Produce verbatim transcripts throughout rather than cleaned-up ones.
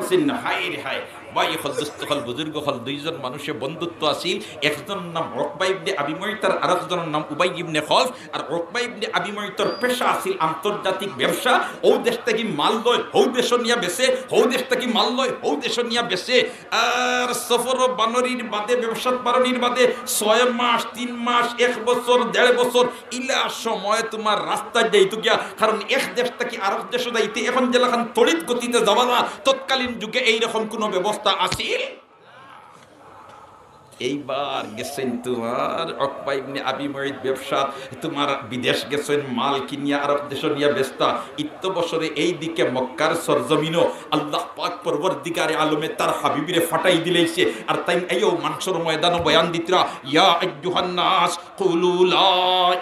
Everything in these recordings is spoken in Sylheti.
চিন না, হায় রে হায়। ভাই অকল, দোস্ত অকল, বুজুর্গ অকল, দুইজন মানুষে বন্ধুত্ব আছিল, একজনর নাম উকবা ইবনে আবি মুইত আর আরেকজনর নাম উবাই ইবনে খলফ। আর উকবা ইবনে আবি মুইতর পেশা আছিল আন্তর্জাতিক ব্যবসা। অউ দেশ থাকি মাল লয়, হউ দেশো নিয়া বেচে, হউ দেশ থাকি মাল লয়, হউ দেশো নিয়া বেচে। আর সফর বারনির বাদে, ব্যবসাত বারনির বাদে ছয় মাস, তিন মাস, এক বছর, দেড় বছর, ইলা সময় তুমার রাস্তাত যাইতো গিয়া, কারণ এক দেশ থাকি আরক দেশো যাইতে এখন যেলাখান তড়িৎ গতিতে যাওয়া যায়, তৎকালীন যুগে এইরকম কুনু ব্যবস্থা আছিল? এইবার গেছইন তুমার উকবা ইবনে আবি মুইত ব্যবসা, তুমার বিদেশ গেছইন, মাল কিনিয়া আরক দেশো নিয়া বেচতা। ইত্ত বছরে এইদিকে মক্কার সরজমিনো আল্লাহ পাক পরওয়ারদিগারে আলমে তার হাবিবরে ফাটাই দিলাইছে। আর তাইন আইয়াউ মানষর ময়দানো বয়ান দিতরা, ইয়া আইয়ুহান নাস, কুলু লা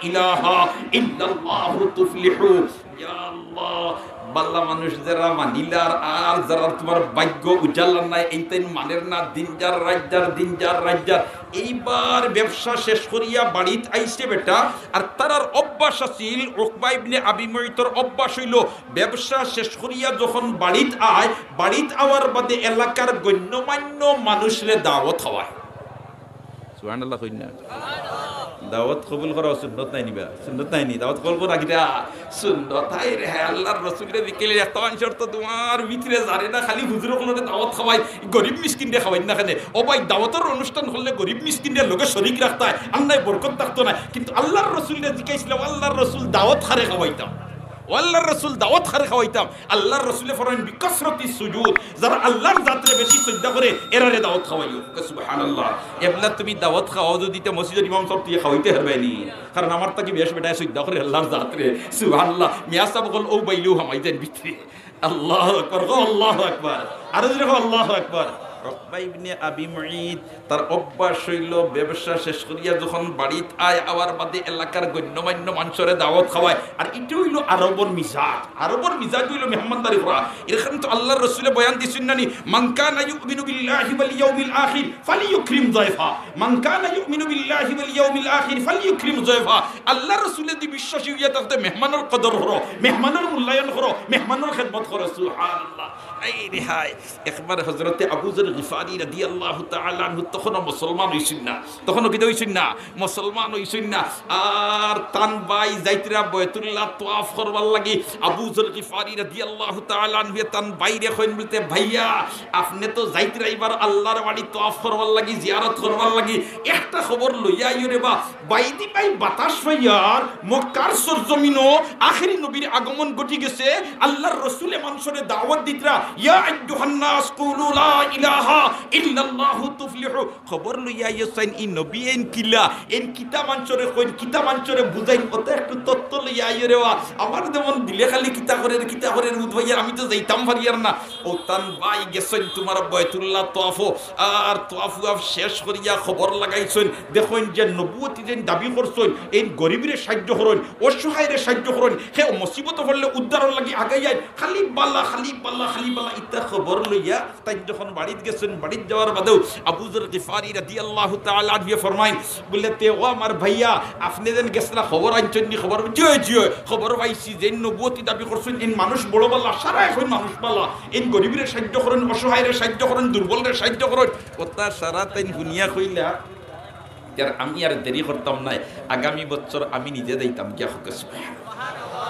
ইলাহা ইল্লাল্লাহু তুফলিহু। ইয়া আল্লাহ, বালা মানুষ যেরা মানিলার, আর যেরা তুমার ভাগ্য উজালা নাই, এইন তাইন মানের না, দিন যার রাইত যার, দিন যার রাইত যার। এইবার ব্যবসা শেষ করিয়া বাড়িত আইছে বেটা, আর তারার অভ্যাস আছিল, উকবা ইবনে আবি মুইতর অভ্যাস অইলো, ব্যবসা শেষ করিয়া যখন বাড়িত আয়, বাড়িত আওয়ার বাদে এলাকার গণ্যমান্য মানুষরে দাওয়াত খাওয়ায়। সুবহানাল্লাহ কইন না? দাওয়াত কবুল করা সুন্নত নায় নি বা? সুন্নত নায় নি? দাওয়াত কবুল করা কিতা সুন্নত? হায় রে হায়, আল্লার রসুলরে জিকাইলে, এত মানষর তো দুয়ার ভিতরে যারে না, খালি হুজুর অকলরে দাওয়াত খাওয়াইন, গরিব মিসকিনরে খাওয়াইন না কেনে? ও ভাই, দাওয়াতর অনুষ্ঠান করলে গরিব মিসকিনরে লগে শরিক রাখতায়, আর নায় বরকত থাকতো নায়। কিন্তু আল্লার রসুলরে জিকাইছলা, আল্লার রসুল, দাওয়াত কারে খাওয়াইতাম? ও আল্লার রসুল, দাওয়াত কারে খাওয়াইতাম? আল্লার রসুলে ফরমাইন, বিকাসরাতি সুজুদ, যারা আল্লার জাতরে বেশি সইজদা করে, এরারে দাওয়াত খাওয়াইও। সুবহানাল্লাহ। এবলা তুমি দাওয়াত খাওয়াও যুদি, তে মসজিদর ইমাম সাব তুই খাওয়াইতে পারবায় নি? কারণ আমার থাকি বেশ বেটায় সইজদা করে আল্লার জাতরে। সুবহানাল্লাহ। মিয়া সাব অকল অউ বাইলেউ হামাই যাইন ভিতরে। আল্লাহু আকবার, কও আল্লাহু আকবার। আরো জোরে কও আল্লাহু আকবার। উকবা ইবনে আবি মুইত, তার অভ্যাস অইলো ব্যবসা শেষ করিয়া যখন বাড়িত আয়, আওয়ার বাদে এলাকার গণ্যমান্য মানষরে দাওয়াত খাওয়ায়। আর ইটা অইলো আরবর মিজাজ। আরবর মিজাজ অইলো মেহমানদারি করা। এর কারণে তো আল্লার রসুলে বয়ান দিছইন না নি, মান কানা ইউমিনু বিল্লাহি ওয়াল ইয়াউমিল আখির ফালইউকরিম যায়ফা। মান কানা ইউমিনু বিল্লাহি ওয়াল ইয়াউমিল আখির ফালইউকরিম যায়ফা। আল্লার রসুলে যুদি বিশ্বাসী অইয়া থাকতে মেহমানর কদর করো, মেহমানর মূল্যায়ন করো, মেহমানর খেদমত করো। সুবহানাল্লাহ। এই রে হায়। একবার হযরতে আবু যর গিফারি রাদিয়াল্লাহু তাআলা আনহু তখনও মুসলমান অইছইন না, তখনও কিতা অইছইন না, মুসলমান অইছইন না। আর তান ভাই যাইতরা বায়তুল্লাহ তওয়াফ করবার লাগি, আবু যর গিফারি রাদিয়াল্লাহু তাআলা আনহুয়ে তান ভাইরে কইন বুলতে, ভাইয়া, আপনে তো যাইতরা ইবার আল্লার বাড়ি তওয়াফ করবার লাগি, জিয়ারত করবার লাগি, একটা খবর লইয়া আইও রে বা, বাইদি বাই বাতাস পাইয়ার মক্কার সরজমিনো আখেরি নবীর আগমন ঘটি গেছে। আল্লার রসুলে মানষরে দাওয়াত দিতরা, ইয়া আইয়ুহান নাস কুলু লা ইলাহা ইল্লাল্লাহু তুফলিহু। খবর লইয়া আইও চাইন, ই নবী এইন কিলা, এইন কিতা মানষরে কইন, কিতা মানষরে বুঝাইন, অতা একটু তত্ত্ব লইয়া আইও রে বা। আমার যেমন দিলে খালি কিতা করের, কিতা করের, বুঝ ভাইয়া, আমি তো যাইতাম পারিয়ার না। অউ তান ভাই গেছইন তুমার বায়তুল্লাহ তওয়াফো, আর তওয়াফ উয়াফ শেষ করিয়া খবর লাগাইছইন, দেখইন যে নবুয়তি যেইন দাবি করছইন, এইন গরিবরে সাইয্য করইন, অসহায়রে সাইয্য করইন, হে মুসিবতো পড়লে উদ্ধারর লাগি আগাইয়া আইন, খালি বালা, খালি বালা, খালি বালা, ইতা খবর লইয়া তাইন যখন বাড়িত গেছইন, বাড়িত যাওয়ার বাদেউ আবু যর গিফারি রাদিয়াল্লাহু তাআলা আনহুয়ে ফরমাইন, বুলে তে, ও আমার ভাইয়া, আপনে যেন গেছলা খবর আনছইন নি, খবর, জি অয়, জি অয়, খবর পাইছি, যেইন নবুয়তি দাবি করছইন, এইন মানুষ বড় বালা, সারায় কইন মানুষ বালা, এইন গরিবরে সাইয্য করইন, অসহায়রে সাইয্য করইন, দুর্বলরে সাইয্য করইন। অতা সারা তাইন হুনিয়া কইলা, ইয়ার আমি আর দেরি করতাম নায়, আগামী বছর আমি নিজে যাইতাম গিয়া। কউক্কা সুবহানাল্লাহ।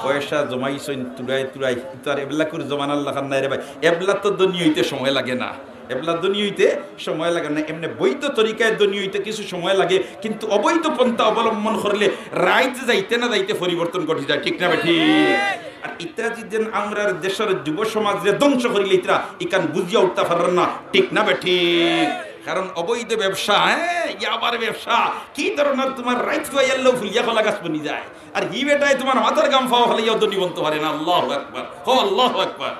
পয়সা জমাইছইন তুড়াই তুড়াই, ইতা আর এবলাকুর জমানার লাখান নায় রে ভাই, এবলা তো ধনী অইতে সময় লাগে না। এবলা ধনী অইতে সময় লাগে না, এমনে বৈধ তরিকায় ধনী অইতে কিছু সময় লাগে, কিন্তু অবৈধ পন্থা অবলম্বন করলে রাইত যাইতে না যাইতে পরিবর্তন ঘটি যায়, ঠিক না বেঠিক? আর ইতা যেইন আমরার দেশর যুব সমাজরে ধ্বংস করিলাইতরা, ইখান বুঝিয়া উঠতা পাররা না, ঠিক না বেঠিক? কারণ অবৈধ ব্যবসা, হ্যাঁ, ইয়াবার ব্যবসা, কি ধরনর তুমার রাইত ফুয়াইয়ারলেও ফুলিয়া কলা গাছ বনি যায়। আর হি বেটায় তুমার মাথার ঘাম পাও ফালাইয়াও ধনী বনতো পারে না। আল্লাহু আকবার। কও আল্লাহু আকবার।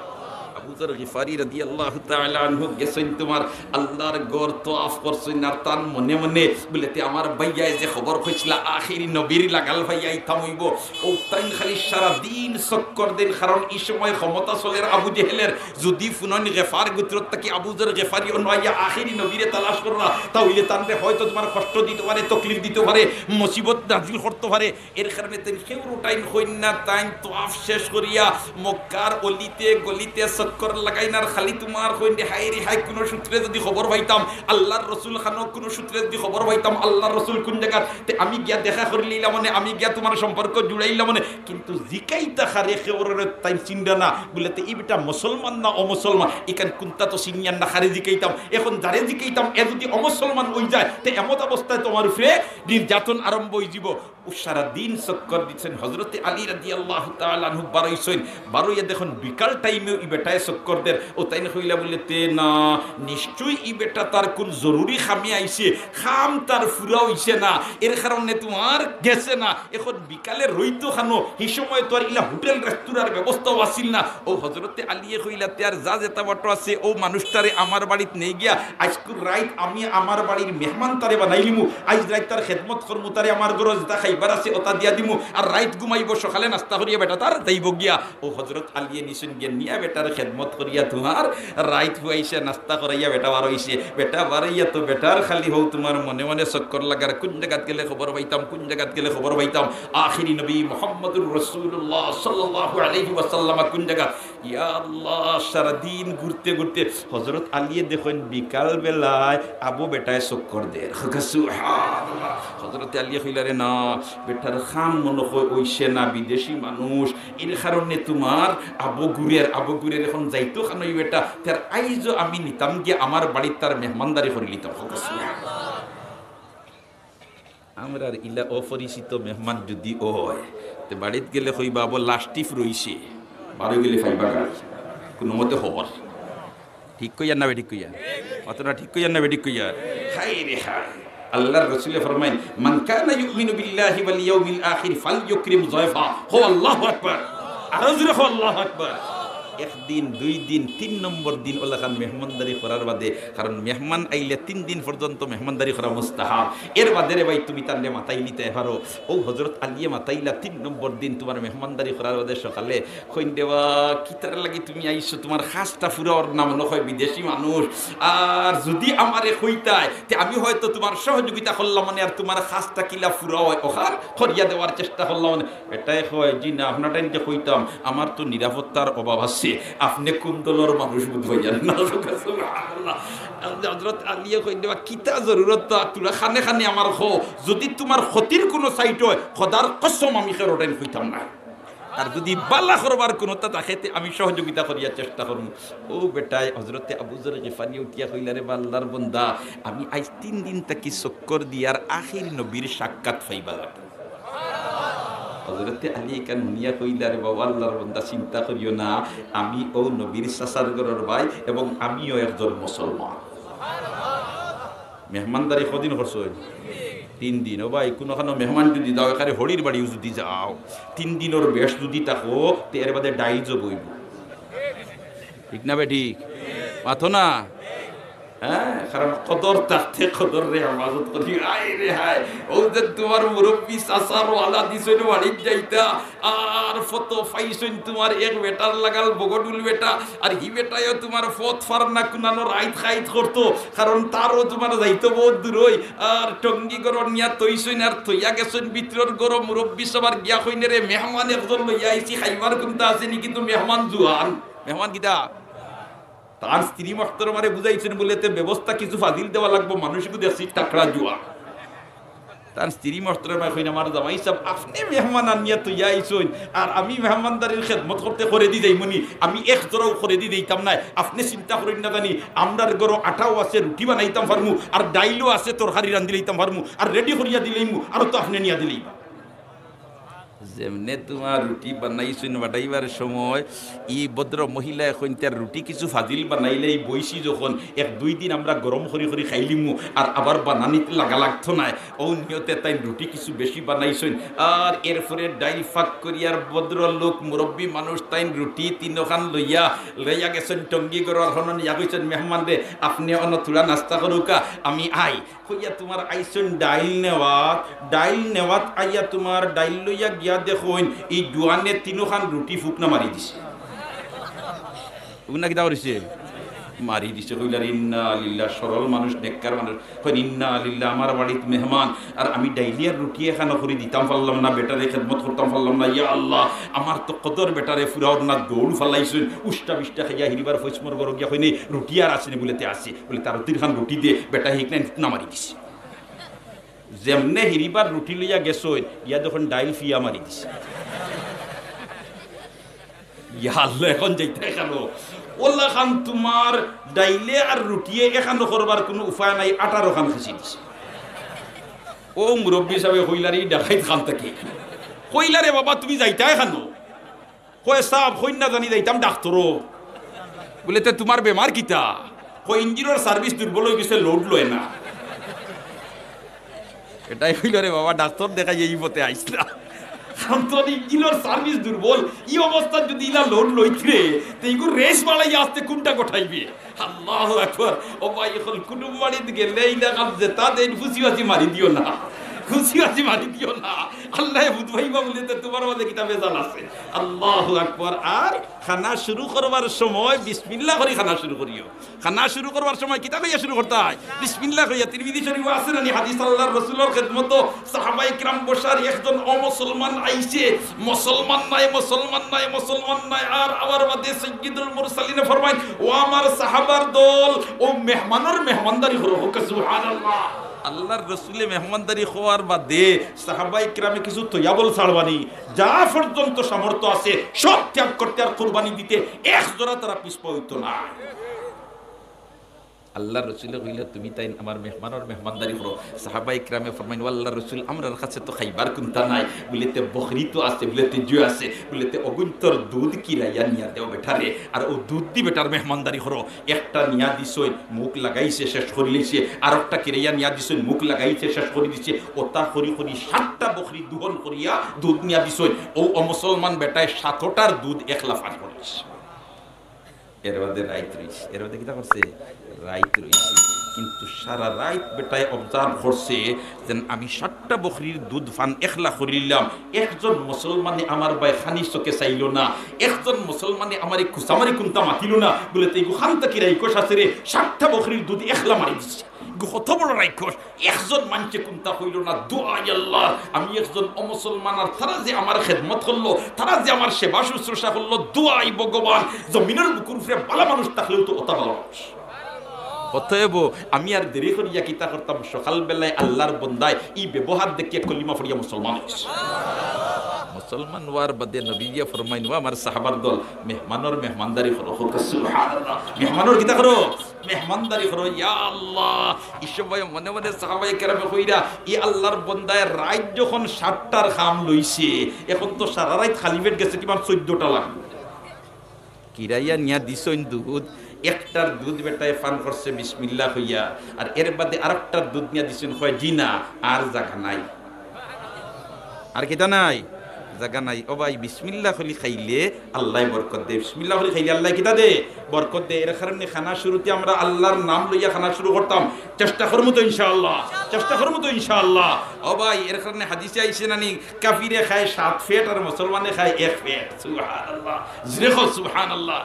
আবু যর গিফারি রাদিয়াল্লাহু তাআলা আনহু গেছইন তুমার আল্লার ঘর তওয়াফ করছইন, আর তান মনে মনে বুলে, তে আমার ভাইয়ায় যে খবর কইছলা আখেরি নবীর লাগাল পাইয়া আইতাম অইবো, অউ তাইন খালি সারা দিন চক্কর দেইন, কারণ ই সময় ক্ষমতা চলের আবু জেহেলের। যুদি হুনইন গেফার গোত্রর থাকি আবু যর গেফারি অনো আইয়া আখেরি নবীরে তালাশ কররা, তা অইলে তানরে হয়তো তুমার কষ্ট দিতো পারে, তকলিফ দিতো পারে, মুসিবত নাজিল করতো পারে। এর কারণে তাইন কেউর উঠাইন কইন না, তাইন তওয়াফ শেষ করিয়া মক্কার অলিতে গলিতে চক্কর চক্কর লাগাইন আর খালি তুমার কইন রে, হায় রে হায়, কুনু সূত্রে যুদি খবর পাইতাম, আল্লার রসুল খানো কুনু সূত্রে যুদি খবর পাইতাম, আল্লার রসুল কুন জাগাত, তে আমি গিয়া দেখা করিলিলাম অনে, আমি গিয়া তুমার সম্পর্ক জুড়াইলাম অনে। কিন্তু জিকাইতা কারে, কেউরে তাইন চিনরা না। বুলে, তে ই বেটা মুসলমান না অমুসলমান, ইখান কুনতা তো চিনিয়ার না, কারে জিকাইতাম। এখন যারে জিকাইতাম, এ যুদি অমুসলমান অইযায়, তে এমত অবস্থায় তুমার উপরে নির্যাতন আরম্ভ অইযিবো। ও সারা দিন চক্কর দিছইন। হজরতে আলী রাদিয়াল্লাহু তাআলা আনহু বারইছইন, বারইয়া দেখইন বিকাল টাইমেও ই বেটায় চক্কর দের। ও তাইন কইলা বুলে, তে না, নিশ্চয়ই ই বেটা তার কুন জরুরি কামে আইছে, কাম তার পুরা অইছে না, এর কারণে তুমার গেছে না। এখন বিকালে রইতো খানো, হি সময় তো আর ইলা হোটেল রেস্তোরাঁর ব্যবস্থাও আছিল না। ও হজরতে আলীয়ে কইলা, তে আর যা যেতা বাটো আছে, ও মানুষটারে আমার বাড়িত নেই গিয়া, আইজকুর রাইত আমি আমার বাড়ির মেহমান তারে বানাইলিমু, আইজ রাইত তার খেদমত করমু, তারে আমার ঘরো যেতা খাইবার আছে ওতা দিয়া দিমু, আর রাইত ঘুমাইবো, সকালে নাস্তা করিয়া বেটা তার যাইবো গিয়া। ও হজরত আলীয়ে নিছইন গিয়া নিয়া বেটার খেদমত করিয়া তুমার রাইত পুয়াইছে, নাস্তা করাইয়া বেটা বারইছে। বেটা বারইয়া তো বেটার খালি হউ তুমার মনে মনে চক্কর লাগার, কুন জাগাত গেলে খবর পাইতাম, কুন জাগাত গেলে খবর পাইতাম। আখেরি নবী মুহাম্মদুর রাসূলুল্লাহ সাল্লাল্লাহু আলাইহি ওয়াসাল্লাম কুন জাগাত? ইয়া আল্লাহ, সারা দিন ঘুরতে ঘুরতে হজরত আলীয়ে দেখইন বিকাল বেলায় আবু বেটায় চক্কর দের। সুবহানাল্লাহ। হজরতে আলীয়ে কইলা, রে না, বেটার কাম মনো কয় অইছে না, বিদেশি মানুষ, এর কারণে তুমার আবু ঘুরের, আবু ঘুরের। এখন যাইতো খানো ই বেটা, তে আর আইজও আমি নিতাম গিয়া আমার বাড়িত তার মেহমানদারি করিলিতাম। সুবহানাল্লাহ। আমরার ইলা অপরিচিত মেহমান যুদি অয়, তে বাড়িত গেলে কইবা, আবো লাশ টিপ রইছে, বারই গেলে পাইবা গাড়ি, কুনুমতে খবর। ঠিক কইয়ার না বেঠিক কইয়ার? অতটা ঠিক কইয়ার না বেঠিক কইয়ার? হায় রে হায়। আল্লার রসুলে ফরমাইন, মান কানা ইউমিনু বিল্লাহি ওয়াল ইয়াউমিল আখির ফালইউকরিম যায়ফা। কও আল্লাহু আকবার। আরো জোরে কও আল্লাহু আকবার। একদিন, দুই দিন, তিন নম্বর দিন অলাখান মেহমানদারি করার বাদে, কারণ মেহমান আইলে তিন দিন পর্যন্ত মেহমানদারি করা মুস্তাহাব। এর বাদে রে ভাই তুমি তানরে মাতাইলিতায় পারো। ও হজরত আলীয়ে মাতাইলা তিন নম্বর দিন তুমার মেহমানদারি করার বাদে সকালে কইন রে বা, কিতার লাগি তুমি আইছো? তুমার কাজটা পুরা অর না, মনো কয় বিদেশি মানুষ। আর যুদি আমারে কইতায়, তে আমি হয়তো তুমার সহযোগিতা করলাম অনে, আর তুমার কাজটা কিলা পুরা অয় অখান করিয়া দেওয়ার চেষ্টা করলাম অনে। বেটায় কয়, জি না, আপনার টাইমকে কইতাম, আমার তো নিরাপত্তার অভাব আছে, আপনে কুন দলর মানুষ বুঝ পাইয়ার না। সুবহানাল্লাহ। হজরত আলীয়ে কইন রে বা, কিতা জরুরত তো তুরা কানে কানে আমার কও, যুদি তুমার ক্ষতির কুনু সাইড অয়, খোদার কসম আমি কেউর টাইম কইতাম না। আর যুদি বালা করবার কুনুতা থাকে, তে আমি সহযোগিতা করিয়া চেষ্টা করমু। ও বেটায়, হজরতে আবু যর গিফারি উঠিয়া কইলা, রে বা আল্লার বন্দা, আমি আইজ তিন দিন থাকি চক্কর দিয়ার আখির নবীর সাক্ষাৎ পাইবা লাগি। হজরতে আলী ইখান হুনিয়া কইলা, রে বা আল্লার বন্দা, চিন্তা করিও না, আমি অউ নবীর চাচার ঘরর ভাই এবং আমিও একজন মুসলমান। মেহমানদারি কদিন করছইন? তিন দিন। ও ভাই, কুনুখানো মেহমান যুদি যাও, একেবারে হড়ির বাড়িও যুদি যাও, তিন দিনর বেশ যুদি থাকো, তে এর বাদে ডাইল জব অইবো। ঠিক না বেঠিক? মাতো না? হ্যাঁ, কারণ কদর থাকতে কদররে হেফাজত করি। হায় রে হায়, অউ যে তুমার মুরব্বি চাচার ওয়ালা দিছইন বাড়িত যাইতা, আর ফতো পাইছইন তুমার এক বেটার লাগাল বগডুল বেটা, আর হি বেটায়ও তুমার ফত ফার না কুনানো রাইত খাইত করতো, কারণ তারও তুমার যাইতো বউত দূরই। আর টঙ্গি ঘরো নিয়া থইছইন, আর থইয়া গেছইন ভিতরর ঘরো মুরব্বি সবার গিয়া কইন রে, মেহমান একজন লইয়া আইছি, খাইবার কুন্তা আছে নি, কিন্তু মেহমান জুয়ান। মেহমান কিতা? তার স্ত্রী মহতরমারে বুঝাইছইন বুলে, তে ব্যবস্থা কিছু ফাজিল দেওয়া লাগবো, মানুষগু দেখছি তাকড়া জুয়ান। তার স্ত্রী মহতরমায় কইন, আমার জামাই সাব, আপনে মেহমান আনিয়া থইয়া আইছইন, আর আমি মেহমানদারির খেদমত করতে করেদি যাইমুনি, আমি এক জোড়াও করেদি দিতাম নায়। আপনে চিন্তা করইন না জানি, আমরার ঘরো আটাও আছে, রুটি বানাইতাম পারমু, আর ডাইলও আছে, তরকারি রান্ধিলাইতাম পারমু, আর রেডি করিয়া দিলাইমু, আর তো আপনে নিয়া দিলাইবা। যেমনে তুমার রুটি বানাইছইন বানাইবার সময়, ই ভদ্র মহিলায় কইন, তার রুটি কিছু ফাজিল বানাইলে, ই বইছি যখন, এক দুই দিন আমরা গরম করি করি খাইলিমু, আর আবার বানানিত লাগা লাগতো নায়। অউ নিয়তে তাইন রুটি কিছু বেশি বানাইছইন, আর এরপরে ডাইল ফাক করিয়ার ভদ্র লোক মুরব্বি মানুষ তাইন রুটি তিনোখান লইয়া, লইয়া গেছইন টঙ্গি ঘরো, আর হনো নিয়া কইছইন, মেহমানরে, আপনে অনো থুড়া নাস্তা করউক্কা, আমি আই। কইয়া তুমার আইছইন ডাইল নেওয়াত, ডাইল নেওয়াত আইয়া তুমার ডাইল লইয়া গিয়া দেখইন, ই জুয়ানে তিনোখান রুটি ফুকনা মারি দিছে। ফুকনা কিতা করিছে? মারি দিছে, কইলার, "ইন্না লিল্লাহ।" সরল মানুষ, নেককার মানুষ, কইন, "ইন্না লিল্লাহ, আমার বাড়িত মেহমান, আর আমি ডাইলিয়ার রুটি এখানো করি দিতাম পারলাম না, বেটারে খেদমত করতাম পারলাম না, ইয়া আল্লাহ, আমার তো কদর বেটারে ফুরাওর না।" দৌড় ফালাইছইন, উষ্টা বিষ্টা খাইয়া হিরিবার ফৈসমর ঘরো গিয়া কইন, "রুটি আর আছে নি?" বলে, "তে আছে।" বলে, "তার তিনখান রুটি দে।" বেটা হিক নাই না মারি দিছে। যেমনে হিরিবার রুটি লইয়া গেছইন, ইয়া দেখইন ডাইল ফিয়া মারি দিছে। ইয়া আল্লাহ, এখন যাইতায় খানো? ওলা খান তুমার ডাইলে আর রুটিয়ে এখানো করবার কুনু উপায় নাই, আঠারো খান খিচি দিছে। ও মুরব্বি সাবে কইলার, "ই ডাকাইত খান থাকি।" কইলারে, "বাবা, তুমি যাইতায় খানো?" কয়, "সাব, কইন না জানি যাইতাম ডাক্তরো।" বলে, "তে তুমার বেমার কিতা?" কয়, "ইঞ্জিনর সার্ভিস দুর্বল অই গেছে, লোড লয় না।" এটাই কইল, "রে বাবা, ডাক্তর দেখাই এই পথে আইস না।" কারণ তোর ইঞ্জিনর সার্ভিস দুর্বল, ই অবস্থাত যদি ইলা লোড লইতরে, তে ইগু রেস বাড়াইয়া আস্তে কুনটা গোটাইবে? আল্লাহু আকবার। ও ভাই, অখন কুটুম বাড়িত গেলে ইলা কাম যেতা দেইন, খুশি বাসি মারি দিও না, খুশি বাসি মারি দিও না। আল্লায় বুঝাইবা বলে তো তুমার মাঝে কিতা ভেজাল আছে। আল্লাহু আকবার। আর খানা শুরু করবার সময় বিসমিল্লাহ করি খানা শুরু করিও। খানা শুরু করবার সময় কিতা কইয়া শুরু করতায়? বিসমিল্লাহ কইয়া। তিরমিজি শরীফো আছে না নি হাদিস, আল্লাহর রসুলর খেদমতো সাহাবায়ে কিরাম বসার, একজন অমুসলমান আইছে, মুসলমান নায়, মুসলমান নায়, মুসলমান নায়। আর আবার বাদে সাইয়্যিদুল মুরসালিনে ফরমাইন, "ও আমার সাহাবার দল, অউ মেহমানর মেহমানদারি করো।" কউক্কা সুবহানাল্লাহ। আল্লাহর রসুলে মেহমানদারি কওয়ার বাদে সাহাবায়ে কিরামে কিছু তৈয়াবল ছাড়বা নি, যা পর্যন্ত সামর্থ্য আছে সব ত্যাগ করতে আর কুরবানি দিতে, এক জোড়া তারা পিছপা অইতো না। আল্লাহর রসুলে কইলা, "তুমি তাইন আমার মেহমানর মেহমানদারি করো।" সাহাবায়ে কিরামে ফরমাইন, "ও আল্লাহর রসুল, আমরার কাছে তো খাইবার কুন্তা নাই।" বলে, "তে বকরি তো আছে।" বলে, "তে জুই আছে।" বলে, "তে অগুইন্তর দুধ কিরাইয়া নিয়া দেও বেটারে, আর অউ দুধ দি বেটার মেহমানদারি করো।" একটা নিয়া দিছইন, মুখ লাগাইছে, শেষ করি লাইছে। আরোকটা কিরাইয়া নিয়া দিছইন, মুখ লাগাইছে, শেষ করি দিছে। অতা করি করি সাতটা বকরি দুহন করিয়া দুধ নিয়া দিছইন। অউ অমুসলমান বেটায় সাতটার দুধ একলা পান করিলিছে। এর বাদে রাইত রইছে। এর বাদে কিতা করছে? রাইত রইছে। কিন্তু সারা রাইত বেটায় observe করছে যেন আমি সাতটা বকরির দুধ পান একলা করিলিলাম, একজন মুসলমানে আমার বায় খানি চোখে চাইলো না, একজন মুসলমানে আমারে কুচামারি কুন্তা মাতিলো না, বলে, "তে ইগু খান থাকি রাইখস আছে রে, সাতটা বকরির দুধ একলা মারি দিছে।" ইগু কত বড় রাইখস, একজন মানষে কুন্তা কইলো না, দোয়াই আল্লাহ, আমি একজন অমুসলমান, আর তারা যে আমার খেদমত করলো, তারা যে আমার সেবা শুশ্রূষা করলো, দোয়াই ভগবান, জমিনর বুকুর উপরে বালা মানুষ থাকলেও তো অতা বালা মানুষ। অতএব আমি আর দেরি করিয়া কিতা করতাম, সকালবেলায় আল্লাহর বন্দায় ই ব্যবহার দেখিয়া কলিমা পড়িয়া মুসলমান অইছে। মুসলমান অওয়ার বাদে নবীজিয়ে ফরমাইন, "ও আমার সাহাবার দল, মেহমানর মেহমানদারি করো।" কউক্কা সুবহানাল্লাহ। মেহমানর কিতা করো? মেহমানদারি করো, ইয়া আল্লাহ। ই সময় মনে মনে সাহাবায়ে কেরামে কইরা, "ই আল্লাহর বন্দায় রাইত যখন সাতটার কাম লইছে, এখন তো সারা রাইত খালি পেট গেছে, কিমান চৌদ্দটা লাগবো।" কিরাইয়া নিয়া দিছইন দুধ, একটার দুধ বেটায় পান করছে বিসমিল্লাহ কইয়া, আর এর বাদে আরোকটার দুধ নিয়া দিছইন, কয়, "জি না, আর জাগা নাই।" আর কিতা নাই? জাগা নাই। ও ভাই, বিসমিল্লাহ করি খাইলে আল্লায় বরকত দে। বিসমিল্লাহ করি খাইলে আল্লায় কিতা দে? বরকত দে। এর কারণে খানা শুরুতে আমরা আল্লাহর নাম লইয়া খানা শুরু করতাম। চেষ্টা করমু তো ইনশাআল্লাহ? চেষ্টা করমু তো ইনশাআল্লাহ? ও ভাই, এর কারণে হাদিসে আইছে না নি, কাফিরে খায় সাত পেট আর মুসলমানে খায় এক পেট। সুবহানাল্লাহ। জোরে কও সুবহানাল্লাহ।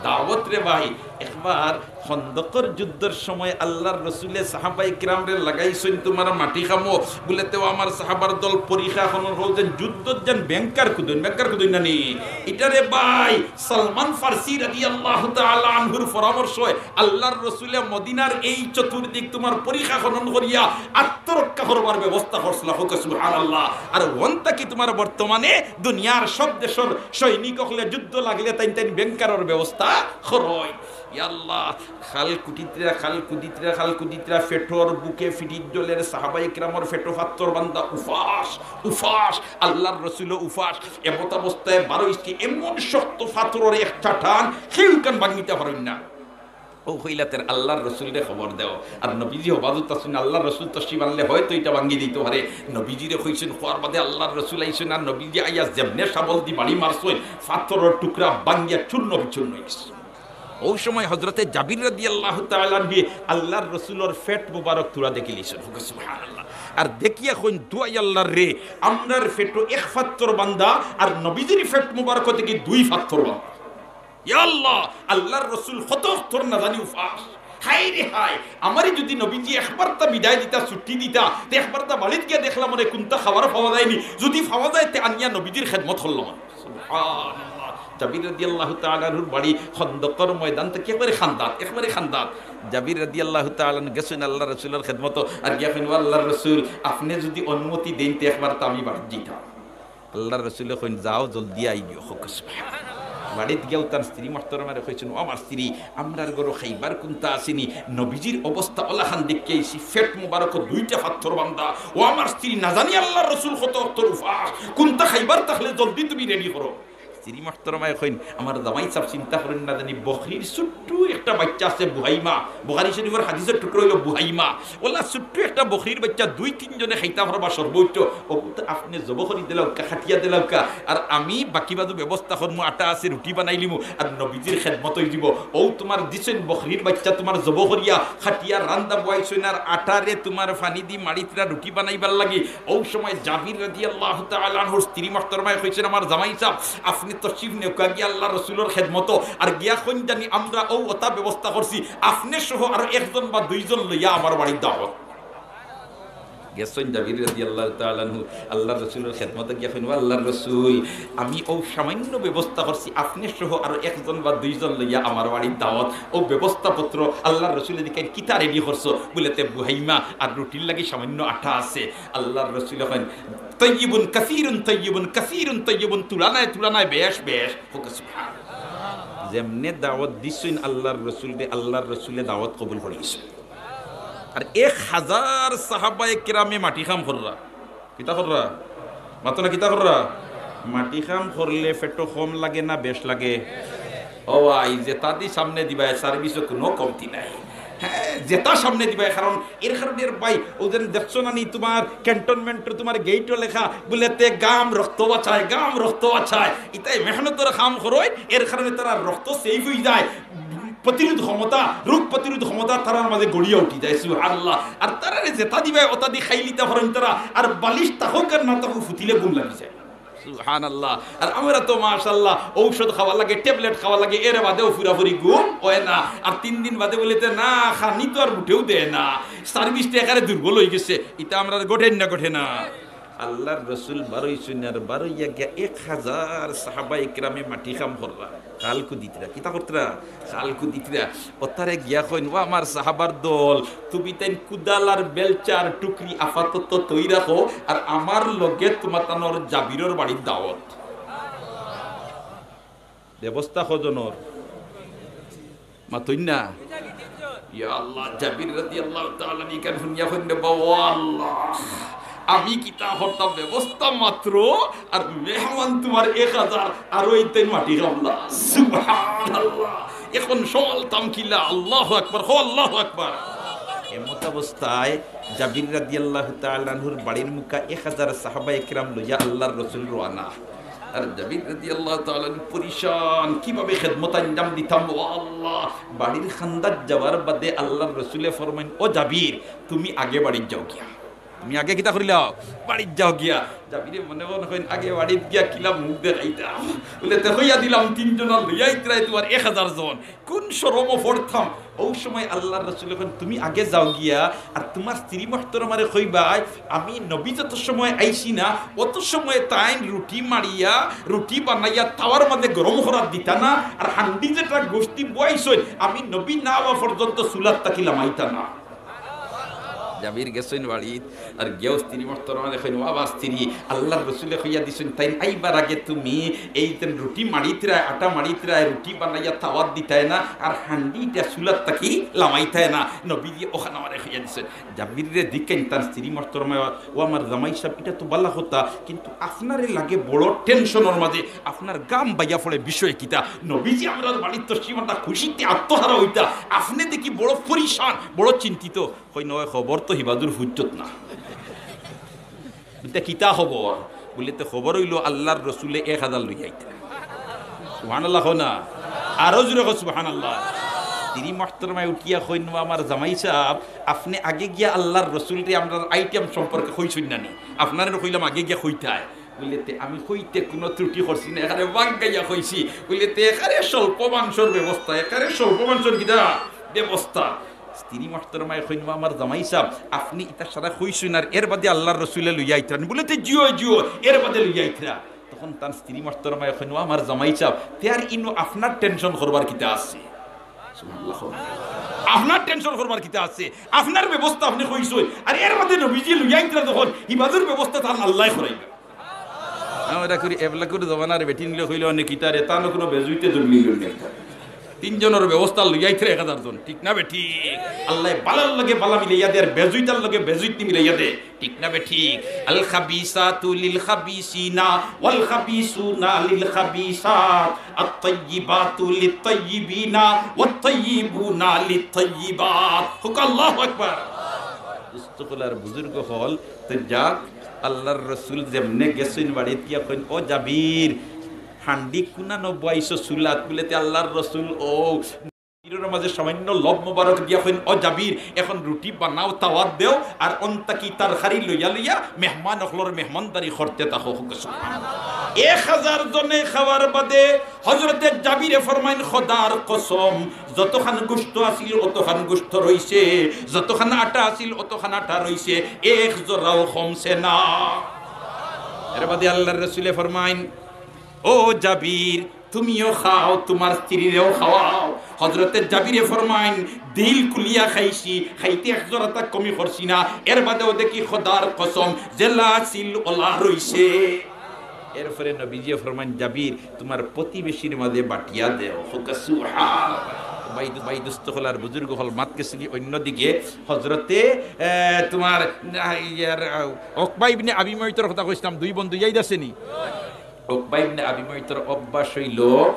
দাওয়াত রে ভাই, একবার খন্দকর যুদ্ধর সময় আল্লাহর রসুলে সাহাবায়ে কিরামরে লাগাইছইন তুমার মাটি কামো। বলে, "তে ও আমার সাহাবার দল, পরিখা খনন অইল যেন যুদ্ধত যেন ব্যাংকার কুদইন, ব্যাংকার কুদইন না নি?" ইটারে ভাই সালমান ফার্সি রাদিয়াল্লাহু তাআলা আনহুর পরামর্শে আল্লাহর রসুলে মদিনার এই চতুর্দিক তুমার পরিখা খনন করিয়া আত্মরক্ষা করবার ব্যবস্থা করছিলা। কউক্কা সুবহানাল্লাহ। আর অন থাকি তুমার বর্তমানে দুনিয়ার সব দেশর সৈনিক অকলে যুদ্ধ লাগলে তাইন তাইন ব্যাংকারর ব্যবস্থা করইন। ইয়া আল্লাহ, খাল কুটিত্রা, খাল কুটিত্রা, খাল কুটিত্রা, পেটর ভুকে ফিটির জ্বলের, সাহাবায়ে কিরামর পেটো পাথর বান্ধা, উপাস, উপাস, আল্লাহর রসুলও উপাস। এমতাবস্থায় বারইছে এমন শক্ত পাথরর এক চাটান, কেউ ইখান ভাঙ্গিতা পারইন না। অউ কইলা, "তে আল্লাহর রসুলরে খবর দেও।" আর নবীজি হবাজত আছইন, আল্লাহর রসুল তশরিফ আনলে হয়তো ইটা ভাঙ্গি দিতো পারে। নবীজিরে কইছইন, কওয়ার বাদে আল্লাহর রসুল আইছইন, আর নবীজি আইয়া যেমনে শাবল দি বাড়ি মারছইন, পাথরর টুকরা ভাঙ্গিয়া চূর্ণ বিচূর্ণ অইগেছে। অউ সময় হজরতে জাবির রাদিয়াল্লাহু তাআলা আনহুয়ে আল্লাহর রসুলর পেট মুবারক তুরা দেখিলিছইন। কউক্কা সুবহানাল্লাহ। আর দেখিয়া কইন, "দোয়াই আল্লাহর রে, আমরার পেটো এক পাথর বান্ধা, আর নবীজির পেট মুবারক থাকি দুই পাথর বান্ধা।" ইয়া আল্লাহ, আল্লাহর রসুল কত অক্তর না জানি উপাস। হায় রে হায়, আমারে যুদি নবীজি একবারতা বিদায় দিতা, ছুটি দিতা, তে একবারতা বাড়িত গিয়া দেখলাম অনে কুন্তা খাবার পাওয়া যায়নি, যুদি পাওয়া যায় তে আনিয়া নবীজির খেদমত করলাম। সুবহানাল্লাহ। জাবির রাদিয়াল্লাহু তাআলা আনহুর বাড়ি খন্দকর ময়দান থাকি একবারে খান্দাত, একবারে খান্দাত। জাবির রাদিয়াল্লাহু তাআলা আনহু গেছইন আল্লাহর রসুলর খেদমতো, আর গিয়া কইন, "ও আল্লাহর রসুল, আপনে যুদি অনুমতি দেইন তে একবারতা আমি বাড়িত যাইতাম।" আল্লাহর রসুলে কইন, "যাও, জলদি আইও।" কউক্কা সুবহানাল্লাহ। বাড়িত গিয়া তান স্ত্রী মুহতরমারে কইছইন, "ও আমার স্ত্রী, আমরার ঘরো খাইবার কুন্তা আছেনি, নবীজির অবস্থা অলাখান দেখিয়া আইছি, পেট মুবারকো দুইটা পাথর বান্ধা। ও আমার স্ত্রী, না জানি আল্লাহর রসুল কত অক্তর উপাস, কুন্তা খাইবার থাকলে জলদি তুমি রেডি করো।" স্ত্রী মুহতরমায় কইন, "আমার জামাই সাব, চিন্তা করইন না জানি, বকরির ছোট্ট একটা বাইচ্চা আছে, বুহাইমা।" বুখারী শরীফর হাদিসর টুকরা অইলো বুহাইমা। অলা ছোট্ট একটা বকরির বাইচ্চা দুই তিনজনে খাইতা পারবা সর্বোচ্চ। অগুতা আপনে জবো করি দিলাউক্কা, কাটিয়া দিলাউক্কা। আর আমি বাকি বাদু ব্যবস্থা করমু, আটা আছে, রুটি বানাইলিমু, আর নবীজির খেদমত অইযিবো। অউ তুমার দিছইন বকরির বাইচ্চা, তুমার জবো করিয়া, কাটিয়া রান্দা বওয়াইছইন, আর আটারে তুমার পানি দি মাড়িতরা রুটি বানাইবার লাগি। অউ সময় জাবির রাদিয়াল্লাহু তাআলা আনহুর স্ত্রী মুহতরমায় কইছইন, "আমার জামাই সাব, আপনে তশরিফ নেউক্কা গিয়া আল্লাহর রসুলর খেদমতো, আর গিয়া কইন জানি আমরা অউ অতা ব্যবস্থা করছি, আপনে সহ আরো একজন বা দুইজন লইয়া আমার বাড়িত দাওয়াত।" গেছইন জাবির রাদিয়াল্লাহু তাআলা আনহু আল্লাহর রসুলর খেদমতো, গিয়া কইন, "ও আল্লাহর রসুল, আমি অউ সামান্য ব্যবস্থা করছি, আপনে সহ আরো একজন বা দুইজন লইয়া আমার বাড়িত দাওয়াত।" অউ ব্যবস্থাপত্র আল্লাহর রসুলে দেখাইন, "কিতা রেডি করছো?" বুলে, "তে বুহাইমা আর রুটির লাগি সামান্য আটা আছে।" আল্লাহর রসুলে কইন, "তাইয়িবুন কাসীরুন, তাইয়িবুন কাসীরুন, তাইয়িবুন, তুলানায় তুলানায়, বেশ বেশ।" কউক্কা সুবহানাল্লাহ। যেমনে দাওয়াত দিছইন আল্লাহর রসুলরে, আল্লাহর রসুলে দাওয়াত কবুল করিলিছইন। আর এক হাজার সাহাবায়ে কেরামে মাটি কাম কররা। কিতা কররা? মাতো না, কিতা কররা? মাটি কাম করলে পেটো কম লাগে না বেশ লাগে? ও ভাই, যেতা দি সামনে দিবায়, সার্ভিসো কুনু কমতি নাই। হ্যাঁ, যেতা সামনে দিবায়, কারণ এর কারণে এর ভাই, অউ যেন দেখছো না নি, তুমার ক্যান্টনমেন্টর তুমার গেইটো লেখা, বুলে তে গাম রক্ত বাচায়, গাম রক্ত বাচায়। ইতায় মেহনতর কাম করইন, এর কারণে তারার রক্ত সেভ অইযায়। প্রতিরোধ ক্ষমতা, রোগ প্রতিরোধ ক্ষমতা তারার মাঝে গড়িয়া উঠি যায়, সুবহানাল্লাহ। আর তারারে যেতা দিবায়, অতা দি খাইলিতা পারইন তারা, আর বালিশ থাকউক আর না থাকউক, ফুতিলে ঘুম লাগি যায়। সুবহানাল্লাহ। আর আমরা তো মাশাআল্লাহ ঔষধ খাওয়া লাগে, ট্যাবলেট খাওয়া লাগে, এর বাদেও পুরাপুরি ঘুম অয় না। আর তিন দিন বাদে বুলে তে না, খানি তো আর মুটেও দেয় না, সার্ভিসটা একেবারে দুর্বল অইগেছে। ইতা আমরার ঘটের না, ঘটে না? আল্লাহর রসুল বারইছইন আর বারইয়া গিয়া এক হাজার সাহাবায়ে কেরামে মাটি কাম কররা। খাল কুদিতরা, কিতা করতরা? খাল কুদিতরা। অতারে গিয়া কইন, "ও আমার সাহাবার দল, তুমি তাইন কুদাল আর বেলচার টুকরি আপাতত থই রাখো, আর আমার লগে তুমাতানর জাবিরর বাড়িত দাওয়াত।" ব্যবস্থা কয়জনর? মাতইন না। ইয়া আল্লাহ, জাবির রাদিয়াল্লাহু তাআলা আনহু ইখান হুনিয়া কইন, "রে বাবা আল্লাহ, আমি কিতা করতাম, ব্যবস্থা মাত্র, আর মেহমান তুমার এক হাজার, আর অউ তাইন মাটি কামলা।" সুবহানাল্লাহ। অখন সামালতাম কিলা? আল্লাহু আকবার, কও আল্লাহু আকবার। এমত অবস্থায় জাবির রাদিয়াল্লাহু তাআলা আনহুর বাড়ির মুখা এক হাজার সাহাবায়ে কেরাম লইয়া আল্লাহর রসুল রওয়ানা। আর জাবির রাদিয়াল্লাহু তাআলা আনহু পরেশান, কিভাবে খেদমত আঞ্জাম দিতাম, ও আল্লাহ। বাড়ির কান্দাত যাওয়ার বাদে আল্লাহর রসুলে ফরমাইন, "ও জাবির, তুমি আগে বাড়িত যাও গিয়া।" তুমি আগে কিতা করিলাও? বাড়িত যাও গিয়া। জাবিরে মনে মনে কইন, "আগে বাড়িত গিয়া কিলা মুখ দেখাইতাম।" বুলে, "তে কইয়া দিলাম, তিনজনর লইয়া আইতরায় তুমার এক হাজার জন।" কুন শরমো পড়তাম। অউ সময় আল্লাহর রসুলে কইন, "তুমি আগে যাও গিয়া, আর তুমার স্ত্রী মুহতরমারে কইবায়, আমি নবী যত সময় আইছি না, অত সময় তাইন রুটি মারিয়া, রুটি বানাইয়া তাওয়ার মাঝে গরম করাত দিতা না, আর হান্ডি যেটা গোস্তি বওয়াইছইন, আমি নবী না আওয়া পর্যন্ত চুলার থাকি লামাইতা না।" জাবির গেছইন বাড়িত, আর গিয়াউ স্ত্রী মুহতরমারে কইন, "ও আমার স্ত্রী, আল্লাহর রসুলে কইয়া দিছইন, তাইন আইবার আগে তুমি এই যেন রুটি মারিতরায়, আটা মারিতরায়, রুটি বানাইয়া তাওয়াত দিতায় না, আর হান্ডিটা চুলার থাকি লামাইতায় না।" নবীজি অখান আমারে কইয়া দিছইন। জাবিররে জিকাইন তান স্ত্রী মুহতরমায়, "ও আমার জামাই সাব, ইটা তো ভালা কথা, কিন্তু আপনারে লাগে বড় টেনশনর মাঝে, আপনার গাম বাইয়া পড়ে বিষয় কিতা?" নবীজি আমরার বাড়িত তশরিফ আনরা, খুশিতে আত্মহারা অইতা, আপনে দেখি বড় পরেশান, বড় চিন্তিত। কইন, "অয় খবর তো হিবাদুর হুজ্জত না।" বুলে, "কিতা খবর?" বুলে, "তে খবর অইলো আল্লাহর রসুলে এক হাজার লইয়া আইতা।" সুবহানাল্লাহ কও না, আরো জোরে কও সুবহানাল্লাহ। স্ত্রী মুহতরমায় উঠিয়া কইন, "ও আমার জামাই সাব, আপনে আগে গিয়া আল্লাহর রসুলরে আমরার আইটেম সম্পর্কে কইছইন না নি? আপনারে কইলাম আগে গিয়া কইতায়।" বুলে, "তে আমি কইতে কুনু ত্রুটি করছি না, এখানে বাঙ্গাইয়া কইছি।" বুলে, "তে এখানে স্বল্প মাংসর ব্যবস্থা, এখানে স্বল্প মাংসর কিতা ব্যবস্থা?" স্ত্রী মুহতরমায় কইন, "ও আমার জামাই সাব, আপনে ইতা সারা কইছইন আর এর বাদে আল্লার রসুলে লইয়া আইতরা নি?" বুলে, "তে জিও, জিও, এর বাদে লইয়া আইতরা।" তখন তান স্ত্রী মুহতরমায় কইন, "ও আমার জামাই সাব, তে আর ইনো আপনার টেনশন করবার কিতা আছে?" সুবহানাল্লাহ। "আপনার টেনশন করবার কিতা আছে? আপনার ব্যবস্থা আপনে কইছইন, আর এর বাদে নবীজি লইয়া আইতরা যখন, হিবাজর ব্যবস্থা তান আল্লায় করাইবা।" আমরা করি এবলা করি জমানার বেটিন লইয়া কইলে অনেক কিতা রে, তানও কুনু বেজুইতে জন্মিল না। তিনজনর ব্যবস্থা লইয়া আইতরা এক হাজার জন, ঠিক না বেঠিক? আল্লায় বালার লগে বালা মিলাইয়া দে, আর বেজুইতার লগে বেজুইতি মিলাইয়া দে, ঠিক না বেঠিক? আল খাবিসাতু লিল খাবিসিনা ওয়াল খাবিসুনা লিল খাবিসাত, আত তাইয়িবাতু লিত তাইয়িবিনা ওয়াত তাইয়িবুনা লিত তাইয়িবাত। কউক্কা আল্লাহু আকবার। দোস্ত অকল আর বুজুর্গ অকল, তে যাক, আল্লার রসুল যেমনে গেছইন বাড়িত গিয়া কইন, "ও জাবির, হান্ডি কুনানো বওয়াইছো চুলাত?" বুলে, "তে আল্লার রসুল অউ।" তীরর মাঝে সামান্য লব মোবারক দিয়া কইন, "ও জাবির, এখন রুটি বানাও, তাওয়াত দেও, আর অন্তাকি তরকারি লইয়া লইয়া মেহমান অকলর মেহমানদারি করতে থাকো।" কউক্কা সুবহানাল্লাহ। এক হাজার জনে খাওয়ার বাদে হজরতে জাবিরে ফরমাইন, "খোদার কসম, যতখান গোশত আছিল অতখান গোশত রইছে, যতখান আটা আছিল অতখান আটা রইছে, এক জরাও কমছে না।" এর বাদে আল্লার রসুলে ফরমাইন, "ও জাবির, তুমিও খাও, তুমার স্ত্রীরেও খাওয়াও।" হজরতে জাবিরে ফরমাইন, "দিল খুলিয়া খাইছি, খাইতে এক জরাতা কমি করছি না, এর বাদেও দেখি খোদার কসম, যেলা আছিল ওলা রইছে।" এরপরে নবীজিয়ে ফরমাইন, "জাবির, তুমার প্রতিবেশীর মাঝে বাটিয়া দেও।" কউক্কা সুবহানাল্লাহ। ভাই, ভাই, দোস্ত অকল আর বুজুর্গ অকল, মাত গেছে কি অন্যদিকে? হজরতে, এ, তুমার, আ, ইয়ার, আ, উকবা ইবনে আবি মুইতর কথা কইছলাম, দুই বন্ধু ইয়াদ আছে নি? উকবা ইবনে আবি মুইতর অভ্যাস অইলো